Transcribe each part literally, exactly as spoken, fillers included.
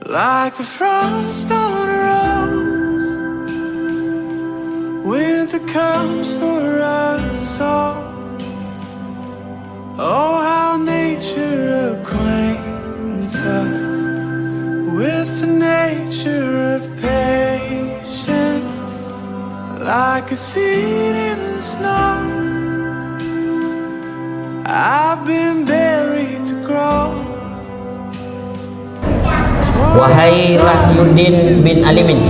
Like the frost on a rose, winter comes for us all. Oh, how nature acquaints us with the nature of patience. Like a seed in the snow, I've been buried to grow. Wahai Rahyuddin bin Alimin,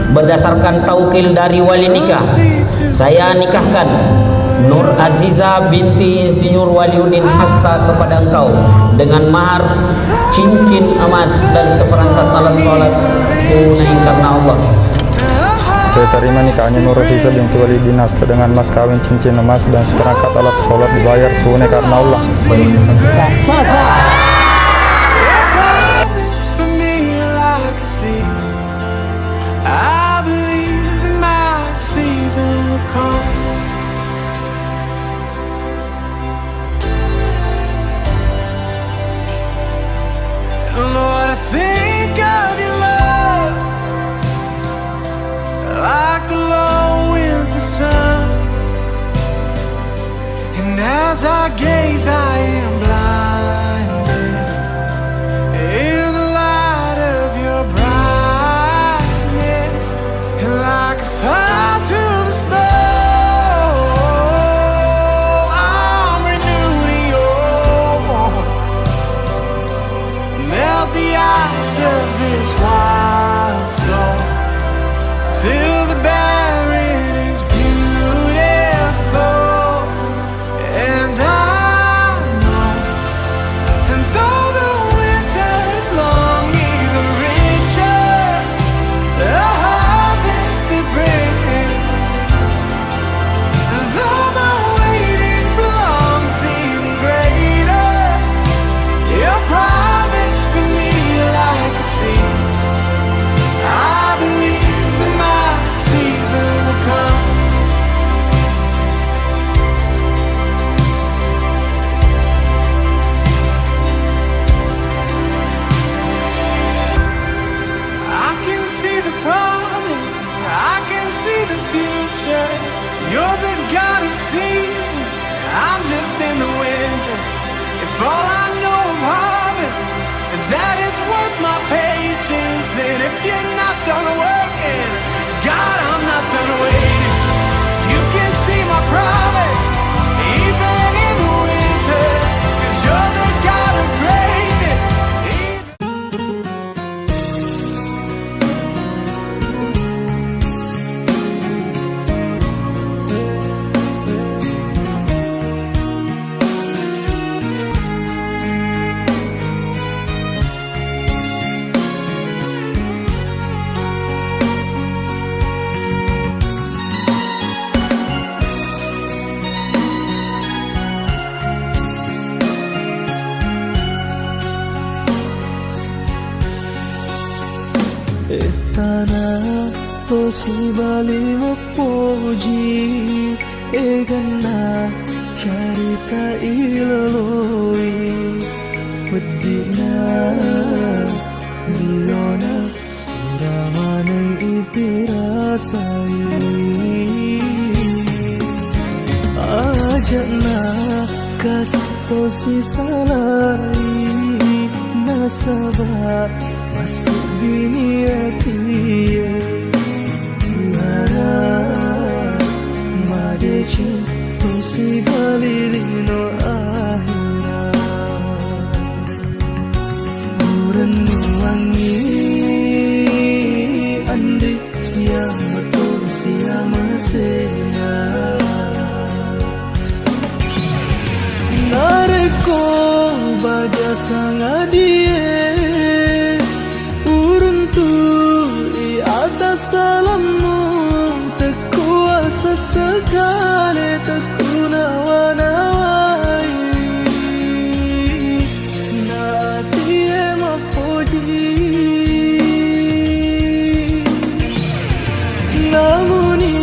berdasarkan taukil dari wali nikah, saya nikahkan Nur Aziza binti Insinyur Waliuddin Hasta kepada engkau dengan mahar cincin emas dan seperangkat alat sholat tunai karena Allah. Saya terima nikahnya Nur Aziza binti Waliuddin Hasta dengan mas kawin, cincin emas, dan seperangkat alat sholat dibayar tunai karena Allah. I believe that my season will come. Lord, I think of your love like the long winter sun. And as I gaze, I am blinded in the light of your brightness. And like a fire to the snow, I'm renewed in your warmth. Melt the ice of this wild soul till the barren is beautiful. And I know, and though the winter is long, even richer, the harvest it brings. And though my waiting belongs even greater, your promise for me like a seed. I believe that my season will come. I can see the promise. I can see the future. You're the God of seasons. I'm just in the winter. If all I know of harvest is that it's worth my patience, then if you're not done working, God, I'm not done waiting. You can see my promise, even in the winter, 'cause you're the God of greatness. Ettana tosi bali mappoji, eganna carita ilaloi, peddi'na riona pura maneng ipirasai. Aja'na kasi tosi salai, nasaba' masse'bini atie. Tuhanna madeceng tosi bali lino ahera. Urennuangi anri siagang siamasea. Narekko baja sangadie, uruntu'i atassalammu, tekkuasa sekale tekkunawa-nawai. Natie mappoji. Namuni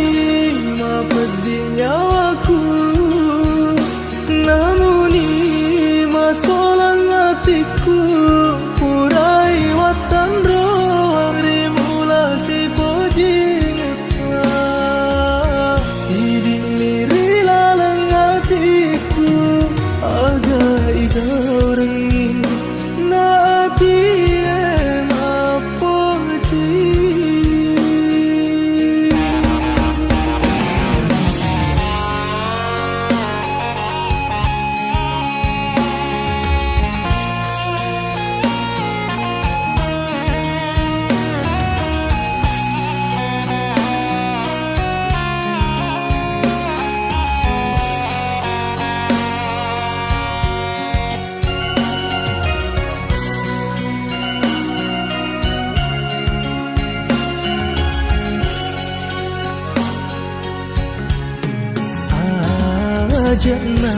Aja'na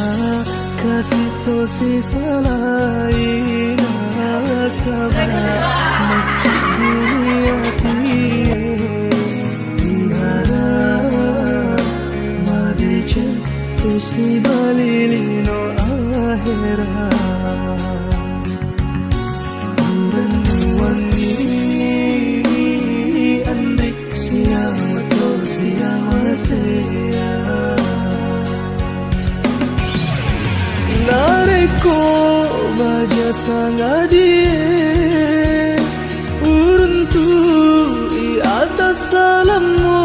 kasi' tosi salai nasaba', massing dunia tie pihara, madeceng tosi bali lino ahera'. Burannuangi anri siamato siamasea. Narekko baja sangadie, uruntu'i atassalammu,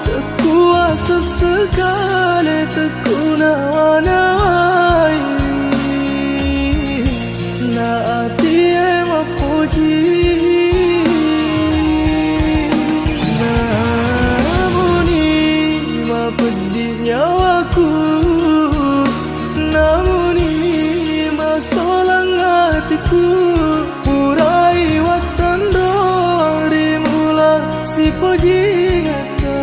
tekkuasa sekale tekkunawa-nawai. Naatie mappoji, namuni mapeddi nyawaku, namuni masolang atiku, purai wattanro ri mula sipojingata.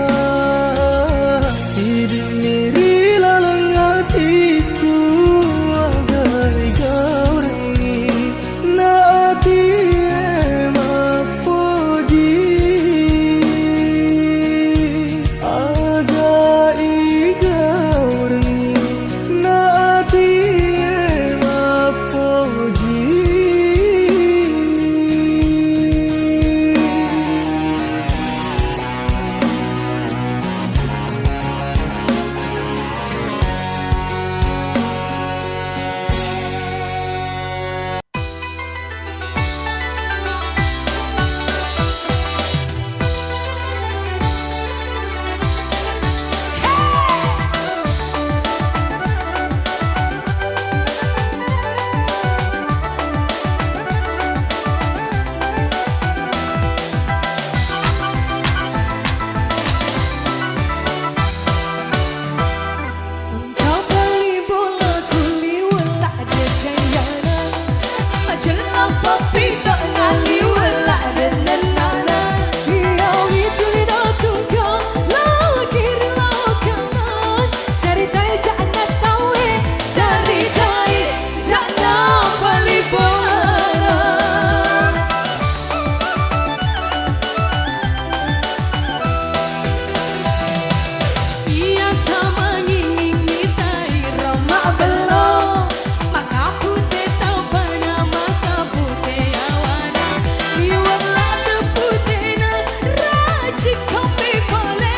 Idi'mi ri laleng atiku, agai gaurangi, na atie mappoji. Agai gaurangi, na atie mappoji. Engkau bali bolaku liwella dekayana, ajellang pappitona liwella dennennana. Iami tuli natunggau, laki ri laukana, caritai ja'na taue, caritai ja'na palipana. Ia tamangingi mitai ramma bello, maka pute tampana maka pute yawana. Liwat late putena raji kambe pale,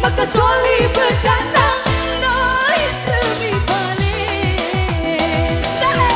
maka soli bekanna naitemi pale. Sale!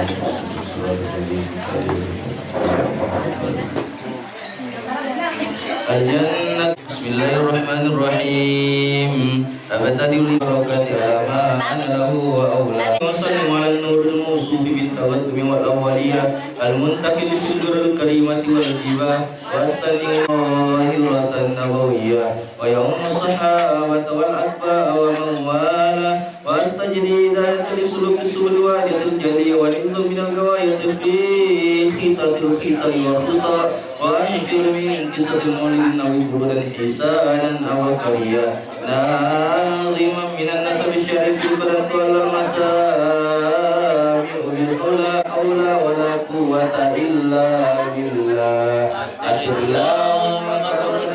Al-jannah. Bismillahirrahmanirrahim. Abtadi'ul barakati ala ma ana lahu wa aula. Wa sallim ala nuril mausufi bit taqaddumi wal awwaliyah, al muntaqil fil durril karimati wal hibah. Wa astani zahiratan nabawiyyah. Wa ya ummu sahabata wal atba'a wa man wala. Wa astajdi hidayata li suluki subul waliyatil jaliyah wa hifdhu minal ghawayati fi khitatil khita'i wa khuta. Wa ansyur min qisatil maulidin nabawi burudan hisanan abqariyah. Naziman minan nasabi syarif bil badan tuallal masami'u bil ula haula wala quwwata illa billah. Akhirillahumma salatu wa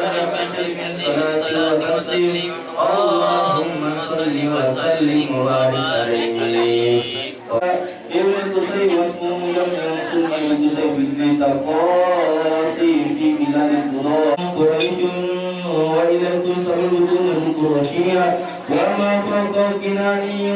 taslim. Allahumma salli wa sallim wa barik alaihi. Ibnu Qusay wasmuhu Jam'un Summa ibnu Qusay bin Qurasi fi biladi Quraish. Quraish wa ilaihi tunsabul butunul Qurasiyah wa ma fawqa kinani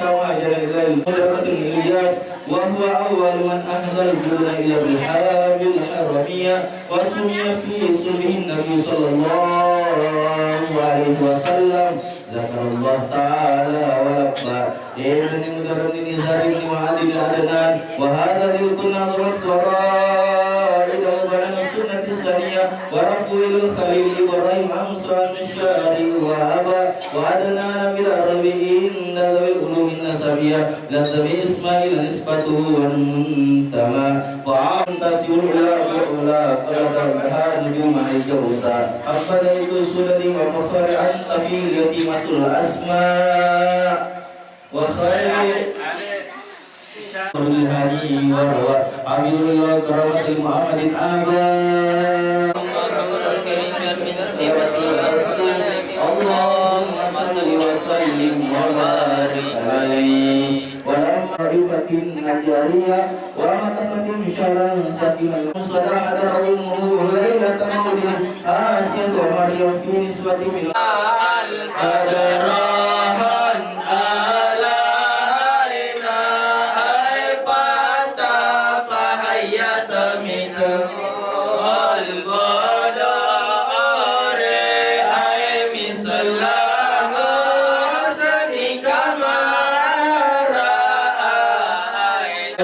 kama jara ilal mudaratun Ilyas wa huwa awwalu man ahzal buna ila rihabil haramiyah wa sumiya fi sulhin Nabi sallallahu alaihi wasallam. Zakarallah ta'ala wa labba. Ibnu Mudarrib bin Zaid bin Ma'adi bin Adnan, wa hadha lil kunna wa faraid wa bayan sunnati saniyah, wa rafu ilal Khalil Ibrahim amsa min syari wa aba, wa adna bil arabi inda zawil ulumi nasabiyah, la tabi Ismail nisbatuhu wa muntama, wa anta siul ula ula ula ula nujuma jausa. Abada itu sudani wa fakhari anta fil yatimatul asma. Wa khairi Ruhani wa rawa. Alhamdulillah, karamatil Muhammadin Aba. Allahumma salli wa sallim wa barik alaihi. Wa lamma ifatin najariya. Wa matapatin syalan sakiman. Sada hadara ummuhu lailata maulidin Asiyatu wa Maryam fi nisbatin min. Al-Qadrahan alaina ay fata fahayyat minhu al-badare ay mislahu asni kamara ay.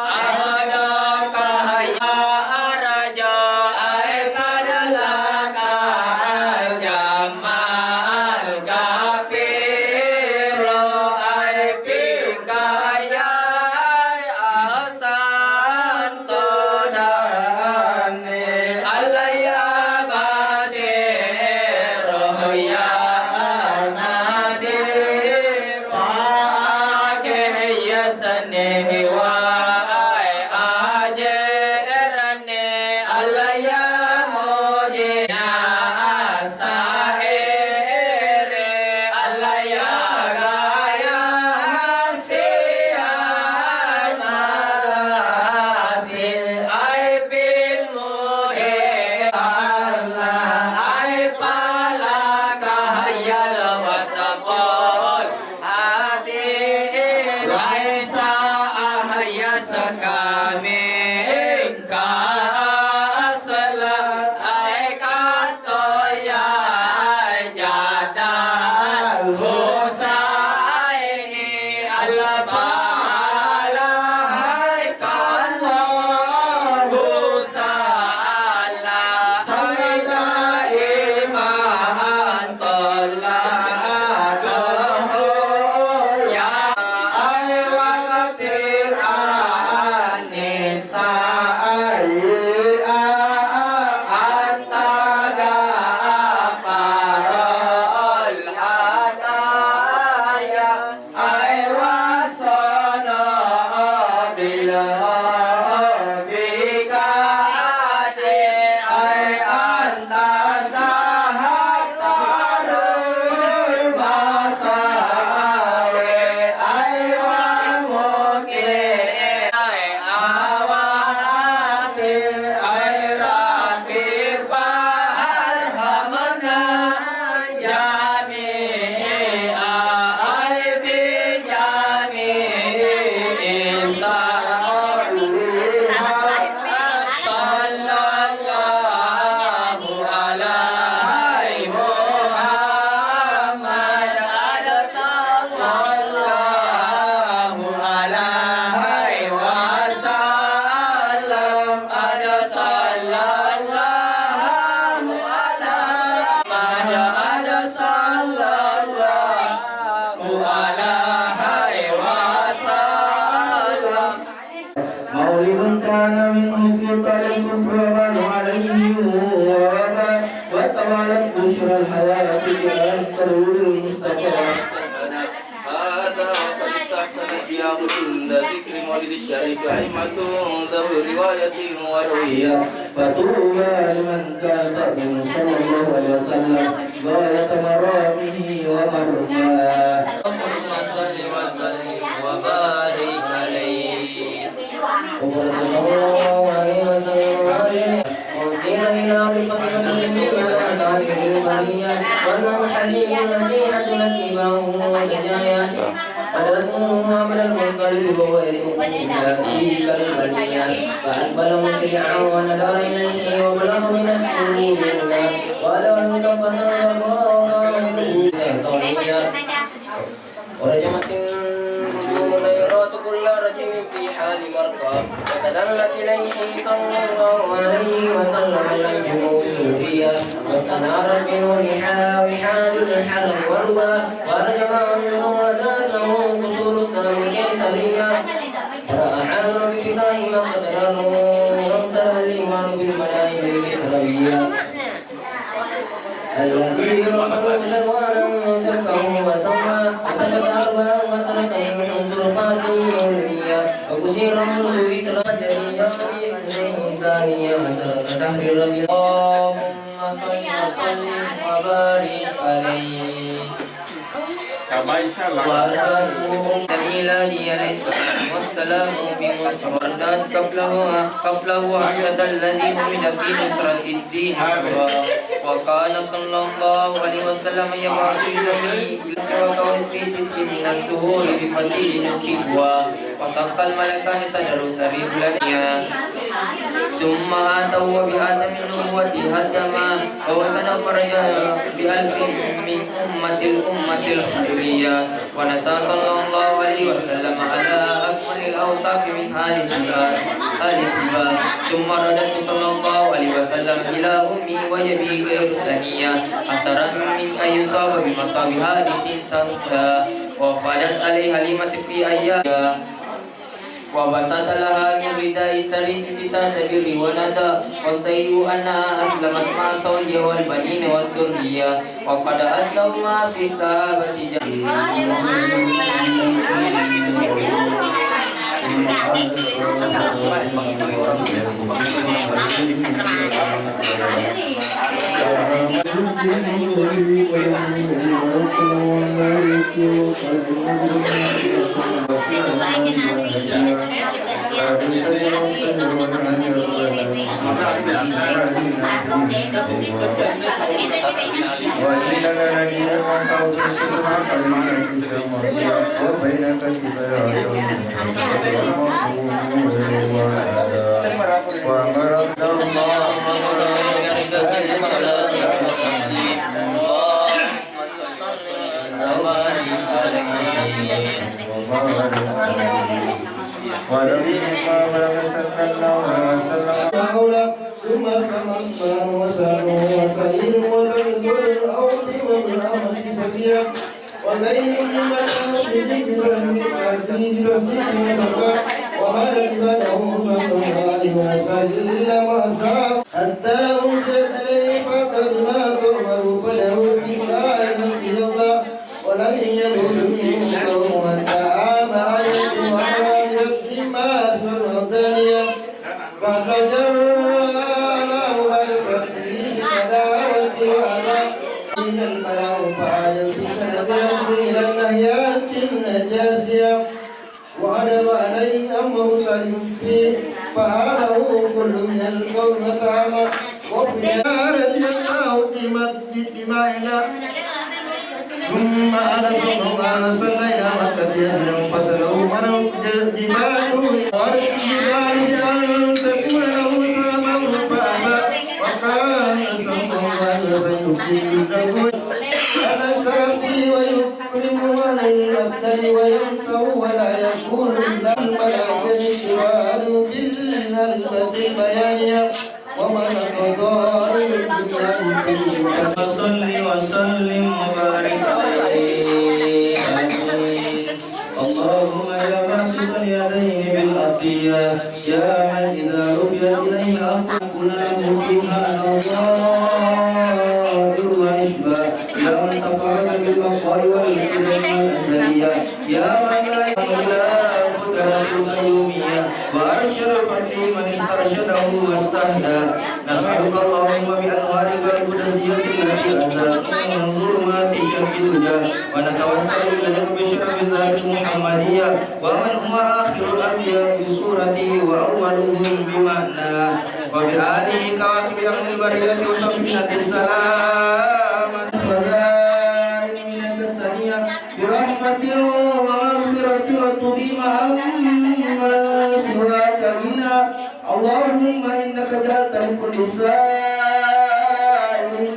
Ahadaka ya Raja, ai Fadlaka al-Jamma al-Kabiru, ai Fika ya Ahsan Todani, Allah ya Basiru ya Nasiru, Fa'akih ya Sami'u wa ai Ajirani, Allah ya Muji ya Sa'iri, Allah ya Gaya Sihat Marasi, ai bin Muhi, Allah, ai Falaka Hayal Wasapol Hasi, laisa ahya sakami ingka asla, ai katoya jadal Husaini al-Bala, ai kallahu sa'ala, sampai daiman Talla'atuhu ya, ai waghfir anni sayyi'aha, anta ghaffarul khataya. Ai wassono bil hobi kati, ai anta sahat tarul masawe, ai wa muke, ai awati, ai Rabbi paharhamna. Jami'a aibi jami'i sa'aliha. Sallallahu ala Muhammad. Sallallahu ala wasallam. Ada sallallahu ala Muhammad, ada sallallahu alaihi wasallam. Maulidun kana min musyrik al-kufri wa balu alaihi wa waba, wa tawalat busyral hayati bi antarul Mustafa. Hadza wa qad istahsana qiyamul inda dzikri maulidis syarif a'immatun dzawir riwayatin wa rawiyah. Fatuba liman kana ba'dahu sallallahu alaihi wasallam ghayata maramihi wa marmah. Allahumma shalli wa sallim wa barik alaihi. Wa sallallahu alaihi wasallam. وأرسل إلى أرض فاطمة النبي وأصحابه البرية والمرحلين الذي حسنت اتباعه وسجاياه. ودركه أبدا المنقلب وهو يدعو في البرية فأقبل مسرعا ونظر إليه وبلغ من السرور ما بلغ وأدرك الفتى الغراء وقام يدعو إليه طاغيا. ورجمت النجوم النيرات كل رجم في حال مرقى، وتدلت إليه صلى الله عليه وسلم الأنجم السورية، واستنارت بنورها وحال الحرم والربا، ورجم أمره وذات له قصور السلام القيصرية، ورأى حالا بفتاه ما قد رآه، وانسلخ الإيمان بالمناهج المصروية. الذي يرحم زوالا سفه وسوى، وسكت أربعا وسرق الحنزر فاتي يوميا، وبشر منذ إسرى جريا بإذنه ثانيا، وسرق سحر ربي. اللهم صل وسلم وبارك عليه. وعلى آله. ميلادي عليه الصلاة والسلام بمصر وردت قبله، قبله حمزة الذي حمد في نصرة الدين سرا. وكان صلى الله عليه وسلم يبعث إليه إلى وقعت في تسع من الشهور بفتيل كسوى. وصك الملكان صدر سرير لديا. ثم أتوا بخاتم النبوة ختما، ووصل فرجا بألف من أمة الأمة الخيرية. ونص صلى الله عليه وسلم على أكمل الأوصاف من آل سباء، آل سباء. ثم رددت صلى الله عليه وسلم إلى أمي وهي بي غير ثنية، حذرا من أن يصاب بمصاب حادث تنسى. ووفدت عليه حليمة في أيام وبسط لها من رداء السرير بساط بر وندى، والصحيح أنها أسلمت مع زوجها والبنين والذرية، وقد أسلموا مع الصحابة جميعا. ثم أسلم عثمان وسعد وسعيد وتنزل الأرض وابن أمة سفيان وغيرهم على تسجيل تهديد وصفاء وما لبث صلى الله عليه وسلم وأصحابه حتى أنزلت عليه فاقض ما تؤمر فله تسعى إلى الله ولم يكن منه قوم حتى عام عليه وعلى رأسه ما أسفل الثانية فتجرأ له بعد فتحه بالعداوة وأبى إلى المرء فعاد في سنة نفسه إلى النهيات النجاسية وأدب عليه أمه كالجب فهابه كل من القوم وتعالى وفي رضي الله قيمة بالدماء لا ثم أرسل الله صلى إلى مكة يزن فسأله ولو جباله ورد الجبال بأن تكون له سهما فأبى وكان صلى الله عليه وسلم يكرم جده على الشرف ويكرمه على المقتل وينصره ولا يكون إلا الملائكة سواه بالنسبة البيانية وصل وسلم وبارك عليه. آمين. اللهم يا باسط اليدين بالعطية، يا من إذا رفعت إليه الأرض كنا مطيعا نظائر وعشبا، يا من تفرد بالبقاء والقدم والأزلية، يا من لا إله إلا أنت القيومية، وأرشد الفقيه من استرشده واستهدى. نسألك اللهم بأنوارك القدسية التي أزالت من ظلمات الشك الهدى، ونتوسل إليك بشرف الذات المحمدية، ومن هو آخر الأنبياء بصورته وأولهم بمعناه، وبآله كواكب أهل البرية وسفينة السلامة. خزائن منك السنية برحمة ومغفرة وتقيم عمن سواك غنى. اللهم إنك جعلت لكل سائل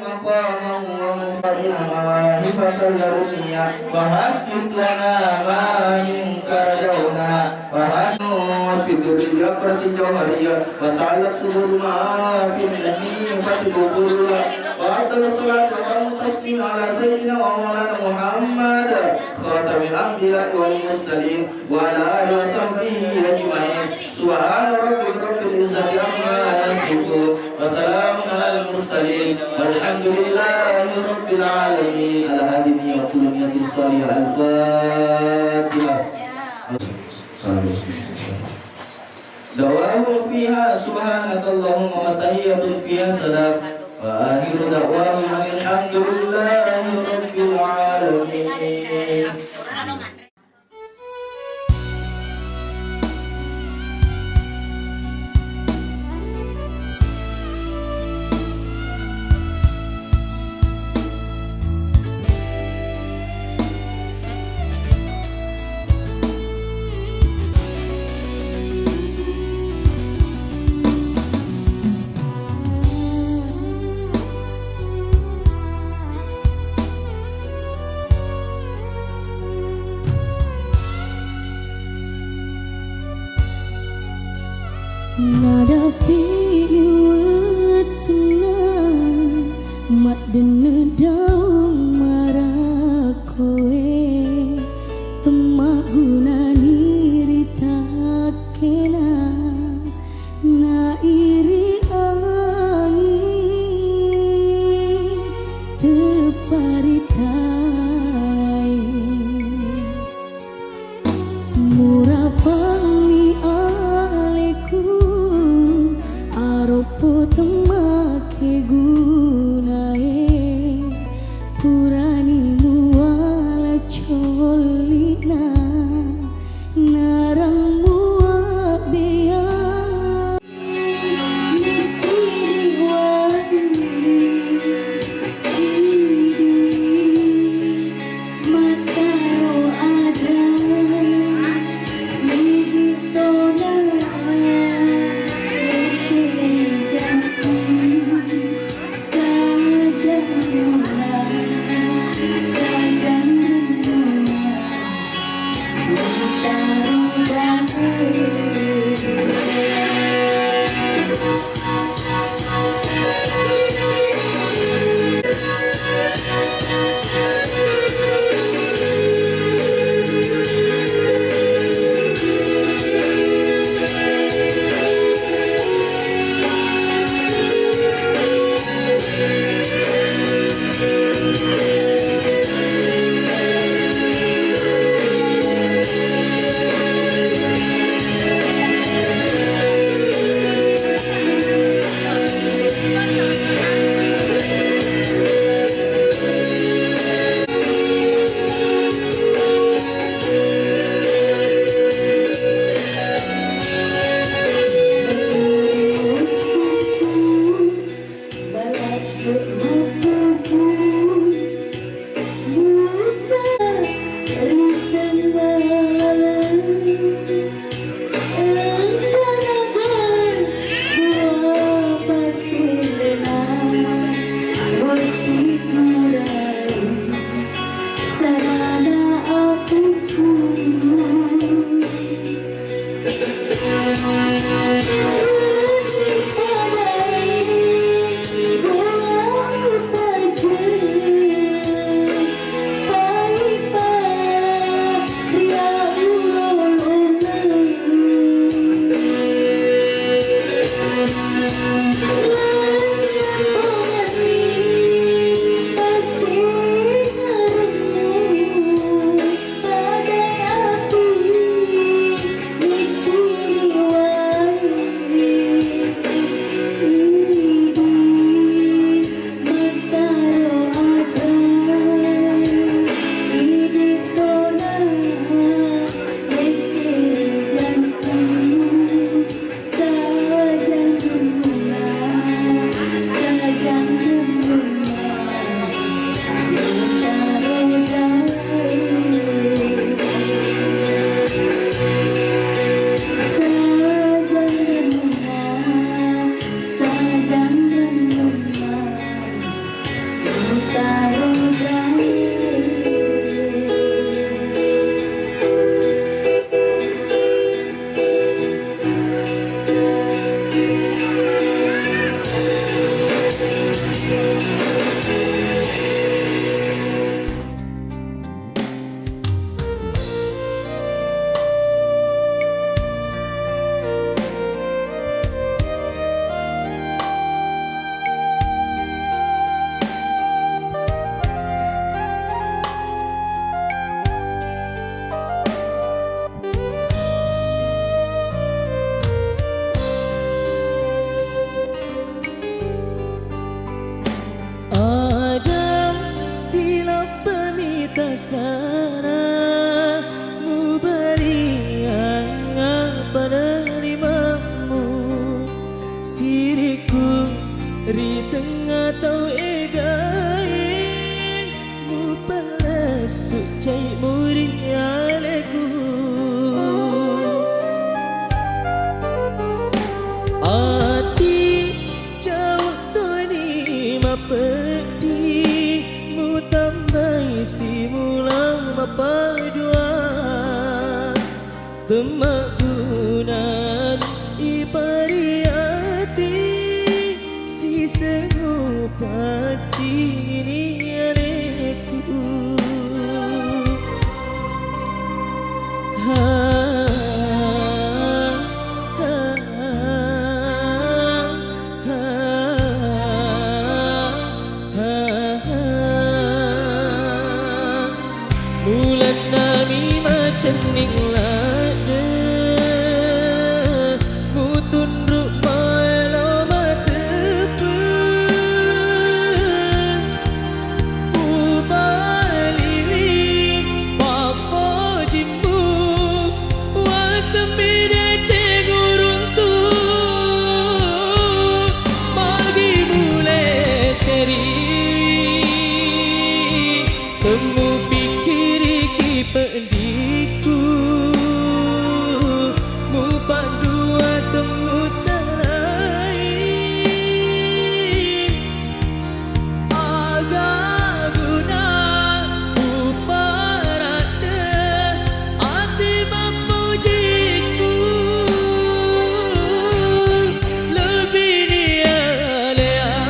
مقاما ومسائل مواهب لدنيا، فحقق لنا ما منك رجونا، فهنوا في الذرية الجوهرية، وتعلق صدور ما في النبي فتقبل. وأفضل الصلاة وأتم التسليم على سيدنا ومولانا محمد خاتم الأنبياء والمرسلين وعلى آله وصحبه أجمعين. سبحان ربك رب العزة عما يصفون. وسلام على المرسلين. والحمد لله رب العالمين. على هذه النية والنية الصالحة. الفاتحة. دعواهم فيها سبحانك اللهم وتحية فيها سلام. وآخر دعواهم أن الحمد لله رب العالمين. Nadapi'mi wattunna ma'denne' daung marakkoe, temma'guna niritakkena nairi' anging teppa ri tae. Murapammi aleku, aroppo temmakegunae, purani muala colli'na, narammu a'bea. Ada silappami tasara, mubaliang apa limammu, siriku ri tengnga tau egae, mupallassu cai'mu ri aleku. Ati Cau toni mapeddi, mutambai simula mappadua. Temma'guna ni ipari Temmusalai, agaguna uparatte ati mappujikku, lebih niale-ale.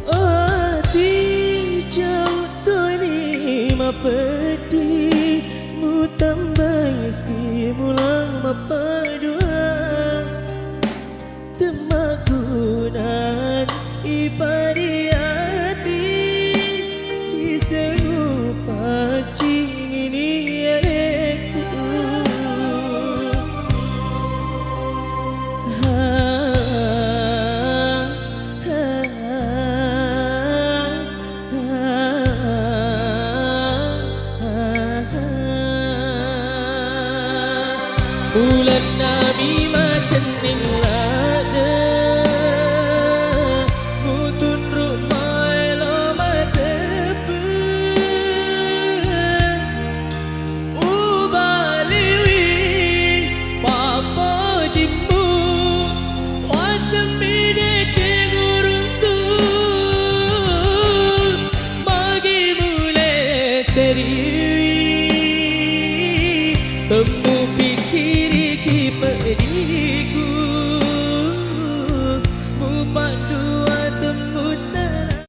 Ati jauh toni mapeddi, mutambai simulang mappadua. Temmagunan ipariati, sisengu paccingi nialekku. Ha, ha, ha, ha, ha. Ulannami macenning la'de, mutunru' maelo mateppe. Ubaliwi pappojimmu, wasemmi deceng uruntu. Magi mule seriwi, temmupikkiriki peddiku, mupa'dua temmusala.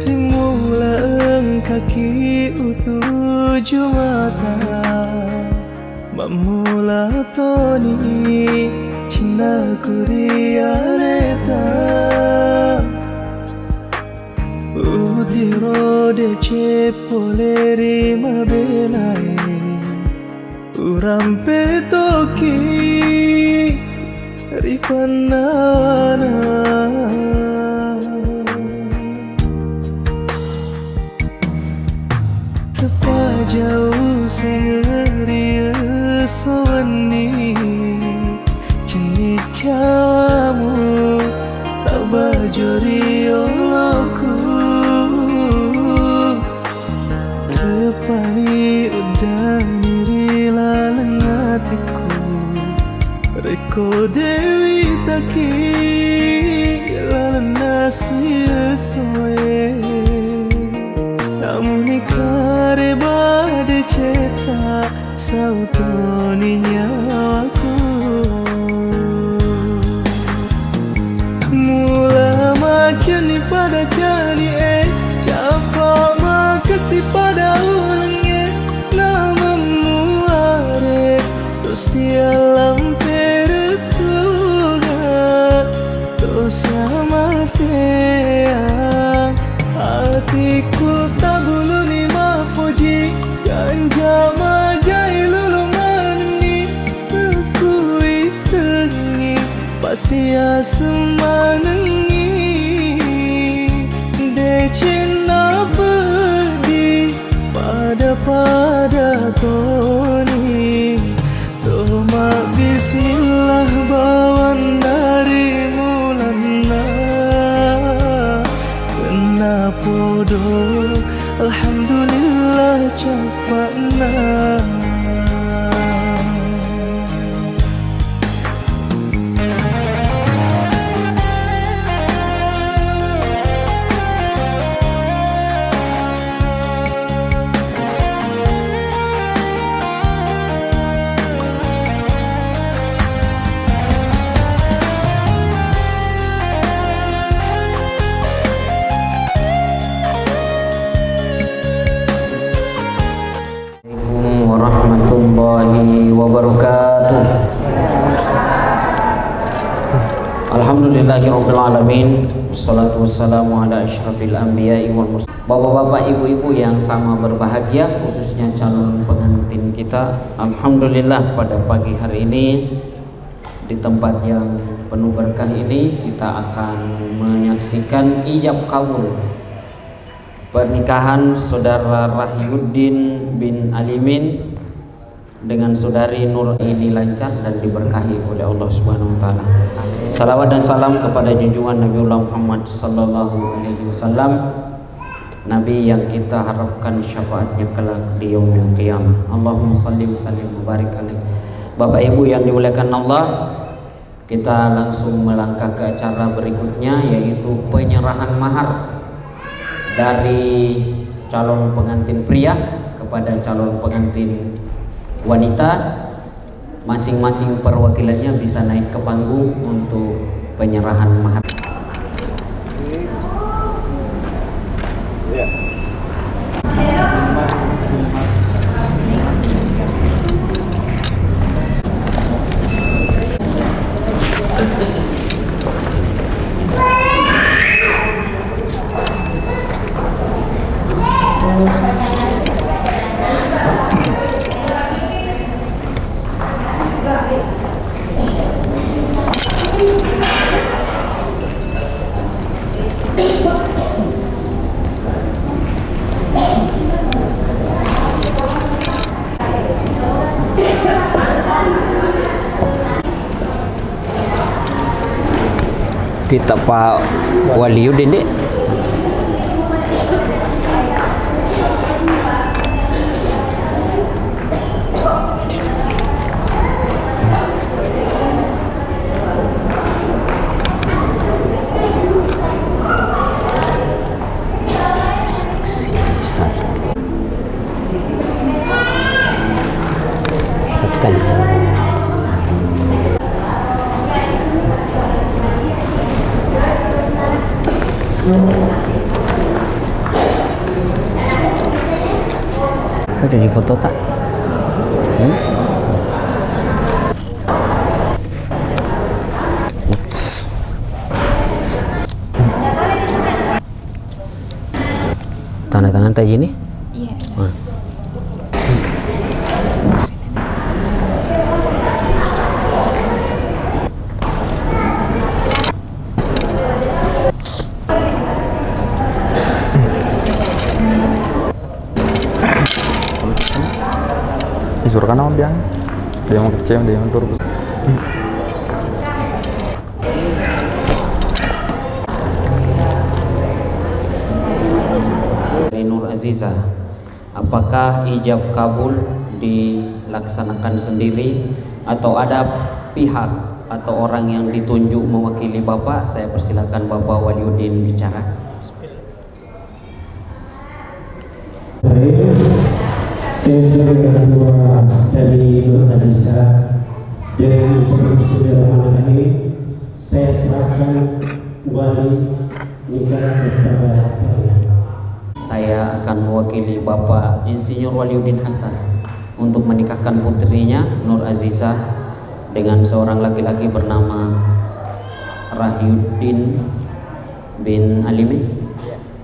Rimmula engkaki utuju mata, mammula toni cinnaku ri aleta. Utiro deceng pole ri mabelai. Urampe toki ri pannawana. Tepajau sengeri esso wenni, cinni cawamu tabajo ri oloku. Tepani uddani ri laleng atikku, rekko Dewi taki lalenna siessoe. Namunikare bade ceta sautoni nyawaku. Mula macenni pada cani, eh, capa makasi pada ulengnge, namammuare to sialampe ri surga, to siamaseang. Atikku tabuluni mappoji, ganja majai lulu manengi, kuissengi pasiaseng manengi. Decenna peddi, pada-pada toni. Toma bismillah bawang dari Alhamdulillahirabbil alamin, wassalatu wassalamu ala asyrafil anbiya'i wal mursalin. Bapak-bapak, ibu-ibu yang sama berbahagia, khususnya calon pengantin kita, alhamdulillah, pada pagi hari ini, di tempat yang penuh berkah ini, kita akan menyaksikan ijab kabul pernikahan Saudara Rahyuddin bin Alimin dengan Saudari Nur ini lancar dan diberkahi oleh Allah Subhanahu wa Ta'ala. Salawat dan salam kepada junjungan Nabiullah Muhammad sallallahu alaihi wasallam, Nabi yang kita harapkan syafaatnya kelak di yaumil qiyamah. Allahumma salli wa sallim wa barik alaih. Bapak Ibu yang dimuliakan Allah, kita langsung melangkah ke acara berikutnya, yaitu penyerahan mahar dari calon pengantin pria kepada calon pengantin wanita. Masing-masing perwakilannya bisa naik ke panggung untuk penyerahan mahar. Kitta' pa Waliuddin, dek. Saksi satu. Satu kali. Kau jadi foto tak? Hmm? Ups. Tanda tangan tak ini? Iya. Nah. Disuruh kan sama biang. Dia mau kecil, dia mau turun. Dari Nur Aziza, apakah ijab kabul dilaksanakan sendiri atau ada pihak atau orang yang ditunjuk mewakili Bapak? Saya persilakan Bapak Waliuddin bicara. Baik, saya sebagai orang tua dari Nur Aziza, dan untuk sudah mengenai, saya serahkan wali nikah kepada Bapak. Saya akan mewakili Bapak Insinyur Waliuddin Hasta untuk menikahkan putrinya, Nur Aziza, dengan seorang laki-laki bernama Rahyuddin bin Alimin,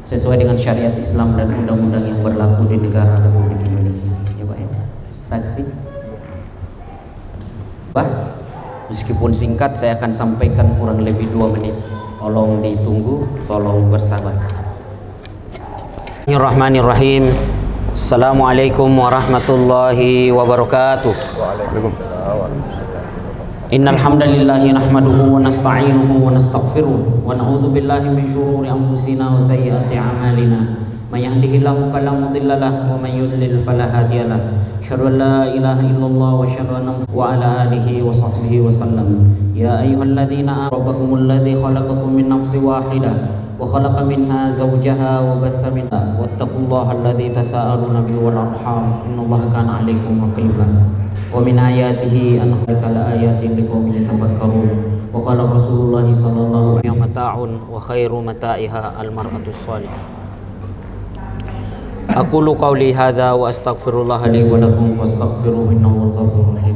sesuai dengan syariat Islam dan undang-undang yang berlaku di negara Republik Indonesia. Ya, Pak, ya. Saksi. Bah, meskipun singkat, saya akan sampaikan kurang lebih dua menit. Tolong ditunggu, tolong bersabar. Bismillahirrahmanirrahim. Assalamualaikum warahmatullahi wabarakatuh. Waalaikumsalam. Innal hamdalillahi nahmaduhu wa nasta'inuhu wa nastaghfiruh wa na'udzu billahi min syururi anfusina wa sayyiati a'malina. May yahdihillahu fala mudhillalah wa may yudlil fala hadiyalah. Asyhadu an la ilaha illallah wa asyhadu anna wa ala alihi wa sahbihi wa sallam. Ya ayyuhalladzina amanu rabbakumulladzi khalaqakum min nafsin wahidah wa khalaqa minha zawjaha wa batsa minha wattaqullaha alladzi tasaaluna bihi wal arham innallaha kana alaikum raqiba. Wa min ayatihi an khalaqa ayatin liqaumin yatafakkarun. Wa qala Rasulullah sallallahu alaihi wasallam mata'un wa khairu mata'iha al mar'atus salihah. Aqulu qauli hadza wa astaghfirullah li wa lakum fastaghfiruhu innahu huwal ghafurur rahim.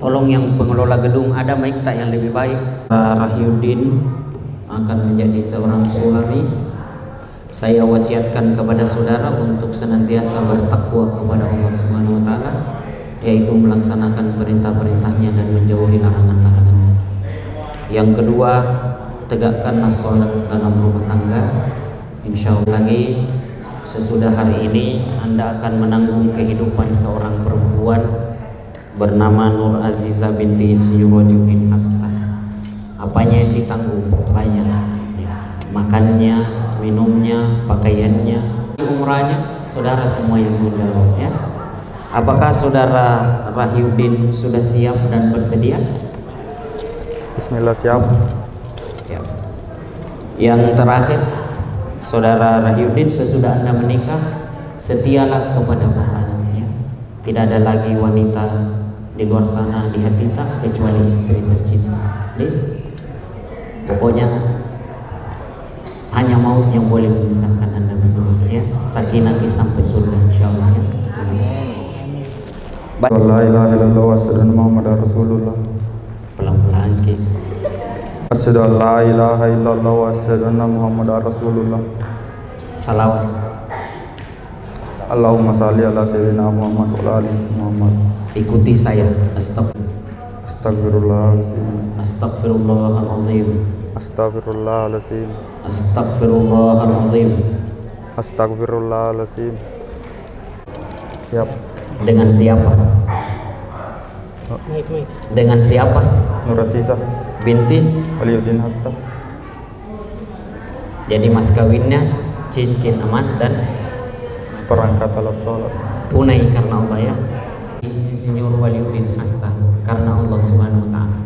Tolong yang pengelola gedung, ada mic tak yang lebih baik? Pak Rahyuddin akan menjadi seorang suami. Saya wasiatkan kepada saudara untuk senantiasa bertakwa kepada Allah Subhanahu wa Ta'ala, yaitu melaksanakan perintah-perintahnya dan menjauhi larangan-larangannya. Yang kedua, tegakkanlah sholat dalam rumah tangga. Insya Allah lagi, sesudah hari ini Anda akan menanggung kehidupan seorang perempuan bernama Nur Aziza binti Insinyur Waliuddin Hasta. Apanya yang ditanggung? Banyak. Ya. Makannya, minumnya, pakaiannya. Umrahnya, saudara semua yang tanggung jawab, ya. Apakah saudara Rahyuddin sudah siap dan bersedia? Bismillah, siap. Ya. Yang terakhir, saudara Rahyuddin, sesudah Anda menikah, setialah kepada pasangan, ya. Tidak ada lagi wanita di luar sana di hatita kecuali istri tercinta. Deh. Pokoknya hanya maut yang boleh memisahkan Anda berdua, ya. Sakinah sampai surga, insya Allah, ya. Amin. Ba- La ilaha illallah wa asyhadu anna Muhammadar Rasulullah. Pelan-pelan, Ki. Asyhadu an la ilaha illallah wa asyhadu anna Muhammadar Rasulullah. Salawat. Allahumma shalli ala sayyidina Muhammad wa ala ali Muhammad. Ikuti saya. Astag- Astagfirullahaladzim. Astagfirullahaladzim. Astagfirullahaladzim. Astagfirullahaladzim. Astagfirullahaladzim. Siap. Dengan siapa? Dengan siapa? Nurasisa. Binti? Waliuddin Hasta. Jadi mas kawinnya cincin emas dan seperangkat alat sholat. Tunai karena Allah, ya. Insinyur Waliuddin Hasta karena Allah Subhanahu wa Ta'ala.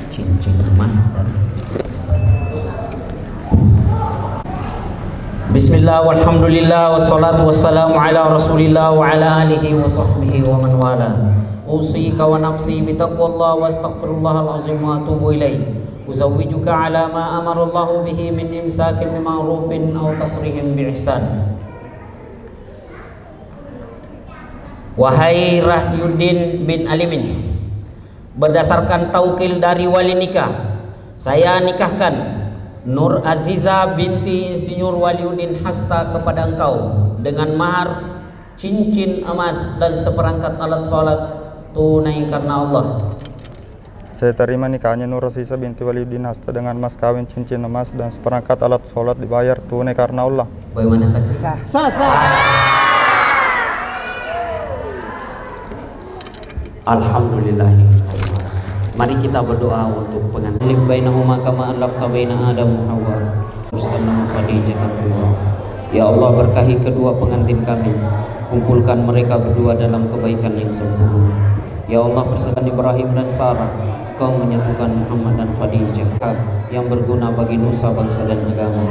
Cincin emas dan Bismillah, walhamdulillah, wassalatu wassalamu ala Rasulillah wa ala alihi wa sahbihi wa man wala. Usika wa nafsi bitaqwallah wa astaghfirullahal azim wa atubu ilaih. Uzawwijuka ala ma amarallahu bihi min imsakin bima'rufin au tasrihim bi ihsan. Wahai Rahyuddin bin Alimin, berdasarkan taukil dari wali nikah, saya nikahkan Nur Aziza binti Insinyur Waliuddin Hasta kepada engkau dengan mahar cincin emas dan seperangkat alat sholat tunai karena Allah. Saya terima nikahnya Nur Aziza binti Waliuddin Hasta dengan mas kawin cincin emas dan seperangkat alat sholat dibayar tunai karena Allah. Bagaimana saksi? Sah. Sah. Alhamdulillah. Mari kita berdoa untuk pengantin. Alif bainahuma kama allafta baina Adam wa Hawa. Bersama Khadijah Kubra. Ya Allah, berkahi kedua pengantin kami. Kumpulkan mereka berdua dalam kebaikan yang sempurna. Ya Allah, persatukan Ibrahim dan Sarah, Kau menyatukan Muhammad dan Khadijah yang berguna bagi nusa, bangsa, dan agama.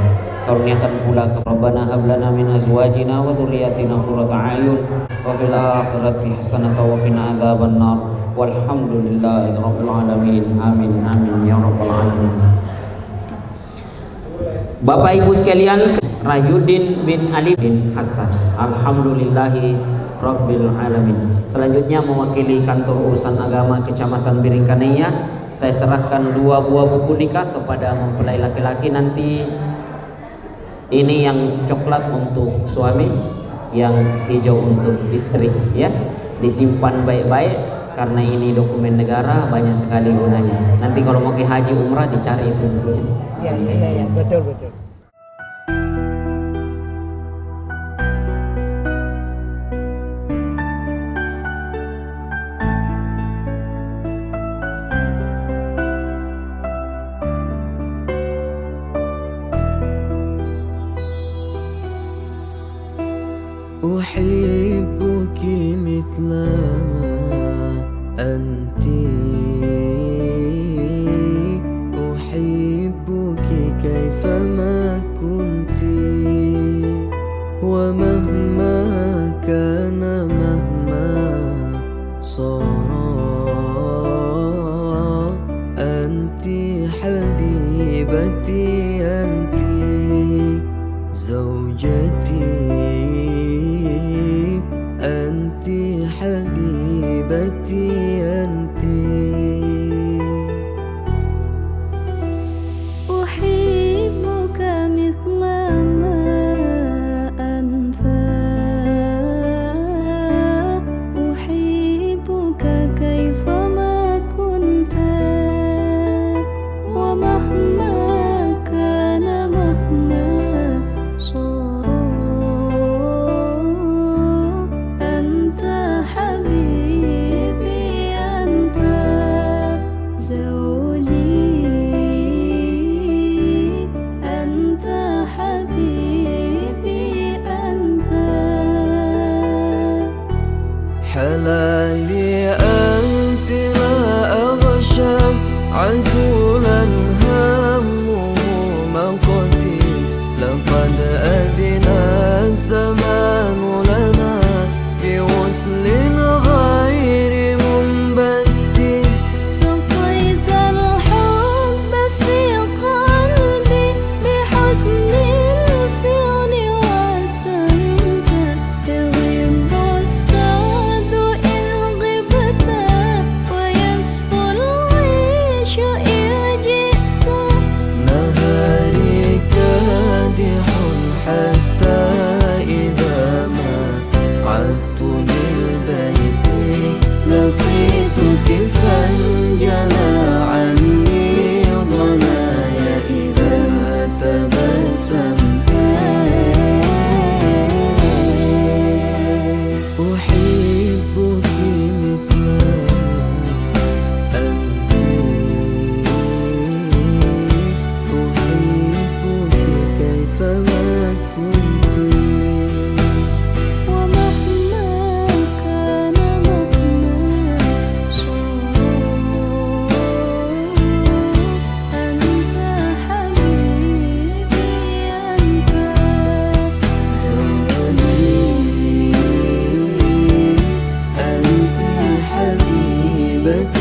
Karuniakan pula ke Rabbana hab lana min azwajina wa dzurriyyatina qurrata a'yun wa fil akhirati hasanatan wa qina adzabannar. Walhamdulillahi rabbil alamin. Amin, amin, ya rabbal alamin. Bapak Ibu sekalian, Rahyuddin bin Ali bin Hasta. Alhamdulillahi Rabbil Alamin. Selanjutnya, mewakili Kantor Urusan Agama Kecamatan Biringkanaya, saya serahkan dua buah buku nikah kepada mempelai laki-laki. Nanti ini yang coklat untuk suami, yang hijau untuk istri, ya. Disimpan baik-baik, karena ini dokumen negara, banyak sekali gunanya. Nanti kalau mau ke haji umrah, dicari itu bukunya. Iya, iya, iya, betul, betul. أحبك مثل ما أنت، أحبك كيفما كنت، ومهما كان، مهما صار، أنت حبيبتي، أنت. لا لأنت لا أغشى عزولا همه مقتي، لقد أذن الزمان لنا بوصل غير منبت. سقيت الحب في قلبي بحسن الفعل وسمت. يغيب السعد إن غبت، ويصفو العيش إن جئت. نهاري كادح حتى إذا ما عدت للبيت، لقيتك فانجلى عني ضنايا إذا تبسمت. أحبك مثل أنت، أحبك كيفما كنت. ومهما كان، مهما صار، أنت حبيبي، أنت زماني، أنت حبيبتي.